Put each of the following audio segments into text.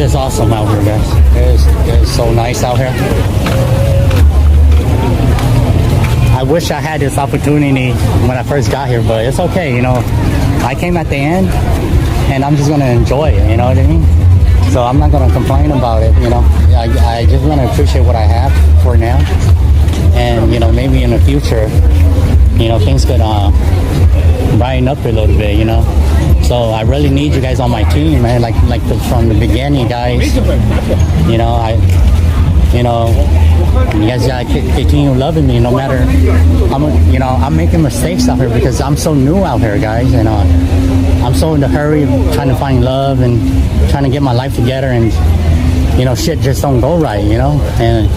It's awesome out here, guys. It's, it's so nice out here. I wish I had this opportunity when I first got here, but it's okay, you know. I came at the end, and I'm just gonna enjoy it, you know what I mean? So I'm not gonna complain about it, you know. I, I just wanna appreciate what I have for now. And, you know, maybe in the future, you know, things could uh, brighten up a little bit, you know. So I really need you guys on my team, man. Like like the, from the beginning, guys. You know, I, you know, you guys gotta keep, continue loving me no matter. I'm, you know, I'm making mistakes out here because I'm so new out here, guys. And uh, I'm so in a hurry trying to find love and trying to get my life together, and you know, shit just don't go right, you know. And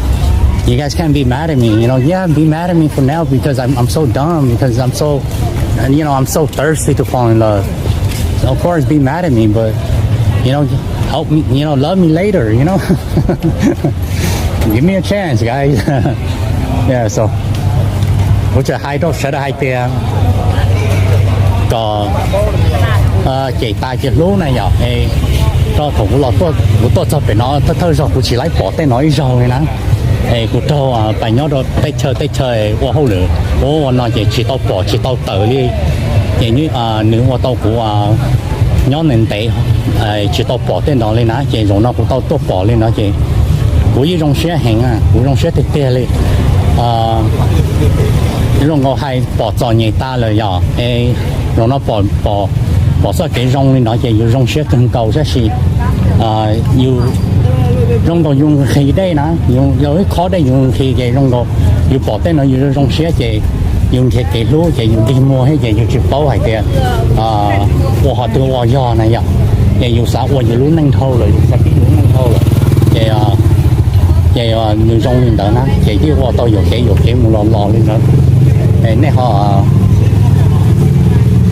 you guys can't be mad at me, you know. Yeah, be mad at me for now because I'm, I'm so dumb, because I'm so, and you know, I'm so thirsty to fall in love. So of course, be mad at me, but you know, help me, you know, love me later, you know. Give me a chance, guys. Yeah, so kuv tseem hais rau sawv daws hais tias kom cem tas ces hlub na yom. Rau thaum kuv los, kuv tuaj txog pem no thawj thawj zaug kuv tsis laib pom tej no ib zaug li na. Es kuv raug pais nyob rau teb chaws teb chaws ua hauj lwm ua ua no ces tsis tau pom tsis tau tawm li. Ces nws ua tau kuv nyob ntev ntev tsis tau pom tej no li na, ces zaum no kuv tau tuaj pom li no ces kuv yeej zoo siab heev, kuv zoo siab tiag tiag li. Zoo nkaus hais pom txom nyem tas lawm yom. Es zaum no pom txoj kev zoo li no ces yus zoo siab kawg nkaus, tab sis yus zoo nkaus yus nqhis dej na, yus ib khob dej yus nqhis ces zoo nkaus yus pom tej no yus zoo siab ces yus nrhiav kev hlub ces yus dig muag thiab ces yus tsis paub hais tias ua qhov twg ua yog na yom. Ces yus xav ua yus lub neej dhau lawm, yus xav pib yus lub neej dhau lawm, ces ces nws zoo li ntawd na, ces yeej ua tau yuam kev yuam kev mus los los li ntawd. Es nej ho,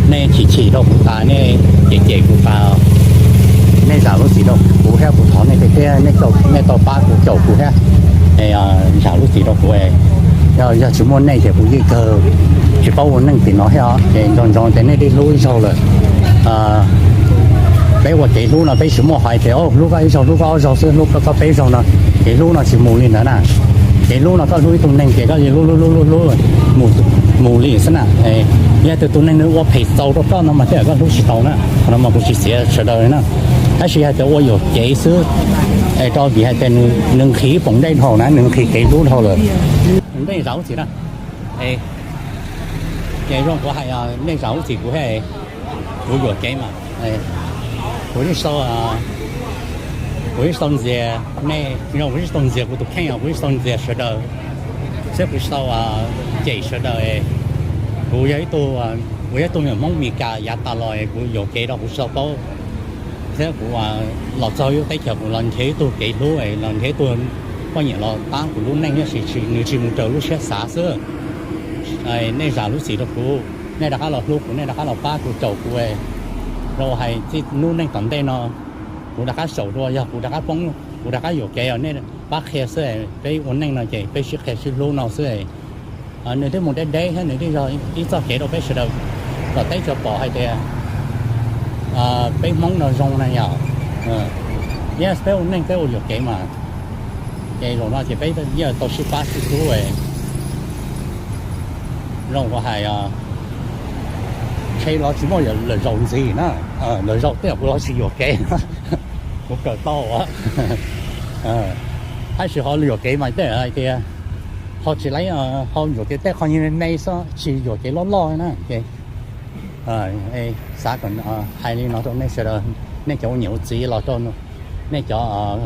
nej chim chim rau kuv tas, nej cem cem kuv tas, nej zam lub txim rau kuv thiab, kuv thov nej tiag tiag, nej tau pab kuv caum kuv thiab. Zam lub txim rau kuv, yog tsis muaj nej ces kuv yeej kawg tsis paub ua neej tim no thiab os. Ces nco ntsoov tias nej twb hlub ib zaug lawm. Peb ua kev hlub no peb tsis muaj hais tias hlub koj ib zaug, hlub koj ob zaug xwb, hlub koj peb zaug no. Kev hlub no tsis mus li ntawd na. Kev hlub no koj hlub ib tug neeg ces koj yeej hlub hlub hlub hlub hlub mus mus li xwb na. Yog tias tus neeg nws ua phem txaus rau koj no mas tej zaum koj hlub tsis tau na. Qhov no mas kuv tsis txiav sawv daws li na. Tab sis hais tias ua yuam kev xwb, es rau vim hais tias nws nqhis poom dej dhau na, nws nqhis kev hlub dhau lawm. Nej zam lub txim na. Ces zoo kuv hais, nej zam lub txim kuv thiab, kuv yuam kev mas. Kuv yeej sau, kuv yeej sau ntxias nej, kuv yeej sau ntxias kuv tus kheej, kuv yeej sau ntxias sawv daws, thiab kuv sau cem sawv daws. Kuv yog ib tug, kuv yog ib tug me nyuam Hmoob Mes Kas yav tas los kuv yuam kev rau kuv tsis tau paub, thiab kuv los txog lub teb chaws kuv los nrhiav ib tug kev hlub, los nrhiav ib tug poj niam los pab kuv lub neej, tab sis nws tsis mus raws lub siab xav xwb. Nej zam lub txim rau kuv, nej rov qab los hlub kuv, nej rov qab los pab kuv caum kuv, rau hais txij lub neej tom ntej no kuv rov qab xyaum dua, yog kuv rov qab poob, kuv rov qab yuam kev os, nej pab qhia xwb. Peb ua neej no ces peb sib qhia sib hlub no xwb. Nws twb mus deb deb thiab nws twb yog ib txoj kev rau peb sawv daws kom teb chaws pom hais tias peb Hmoob no zoo na yom. Yes, peb ua neej peb ua yuam kev mas, ces zaum no ces peb yeej tau sib pab sib hlub. Zoo kuv hais, tsheb los tsis muaj lawm zaus ntxiv na, lawm zaus tej zaum kuv los tsis yuam kev, kuv kawm tau. Tab sis ho yuam kev mas tej hais tias ho tsis laib, ho yuam kev tej qho me me xwb, tsis yuam kev loj loj na ces xav kom hais li no rau nej sawv daws, nej cov ua niam ua txiv los rau nej cov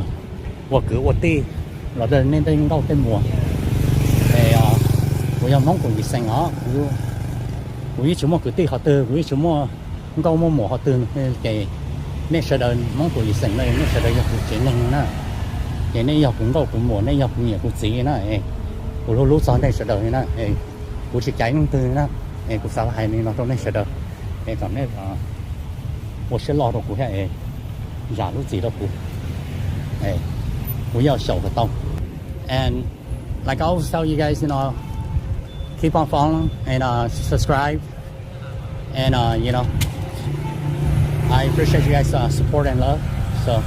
ua kwv ua tij los rau nej tej nkauj tej muam. Es kuv yog Hmoob kaum yim xeem os, kuv yeej tsis muaj kwv tij qhov twg, kuv yeej tsis muaj nkauj muaj muam qhov twg, ces nej sawv daws Hmoob kaum yim xeem no nej sawv daws yog kuv tsev neeg na. Ces nej yog kuv nkauj kuv muam, nej yog kuv niam kuv txiv na. Kuv hlub hlub txog nej sawv daws li na. Kuv tsis caiv leej twg na. Kuv xav hais li no rau nej sawv daws, es kom nej ua siab loj rau kuv thiab, zam lub txim rau kuv, kuv yeej xyaum kom tau. And like I always tell you guys, you know, keep on following and uh, subscribe. And uh, you know, I appreciate you guys' uh, support and love. So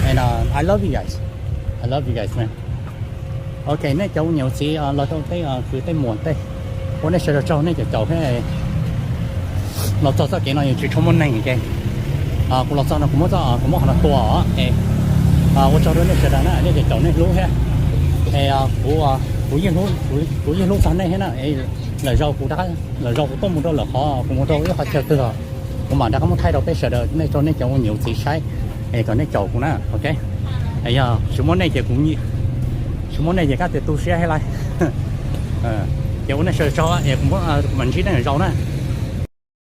And uh, I love you guys. I love you guys, man. Ok, nej cov ua niam ua txiv los rau tej kwv tej muam tej, ua nej sawv daws tsaug nej cov caum thiab. Los txog txoj kev no yus tsis tshua muaj neeg ces kuv los txog no kuv muab txoj, kuv muab qhov no tua os. Ua tsaug rau nej sawv daws na, nej cov caum nej hlub thiab. Es kuv, kuv yeej hlub txog nej thiab na. Lawm zaus kuv, lawm zaus kuv tuaj mus rau lawm qhov, kuv mus rau ib qhov chaw twg os, kuv mam rov qab muab thaij rau peb sawv daws, nej rau nej cov ua niam ua txiv saib, es kom nej caum kuv na, ok. Yog tsis muaj nej ces kuv, tsis muaj nej ces kab tias tu siab thiab lauj. Ces ua nej sawv daws tsaug es kuv mam ntsib nej lwm zaus na.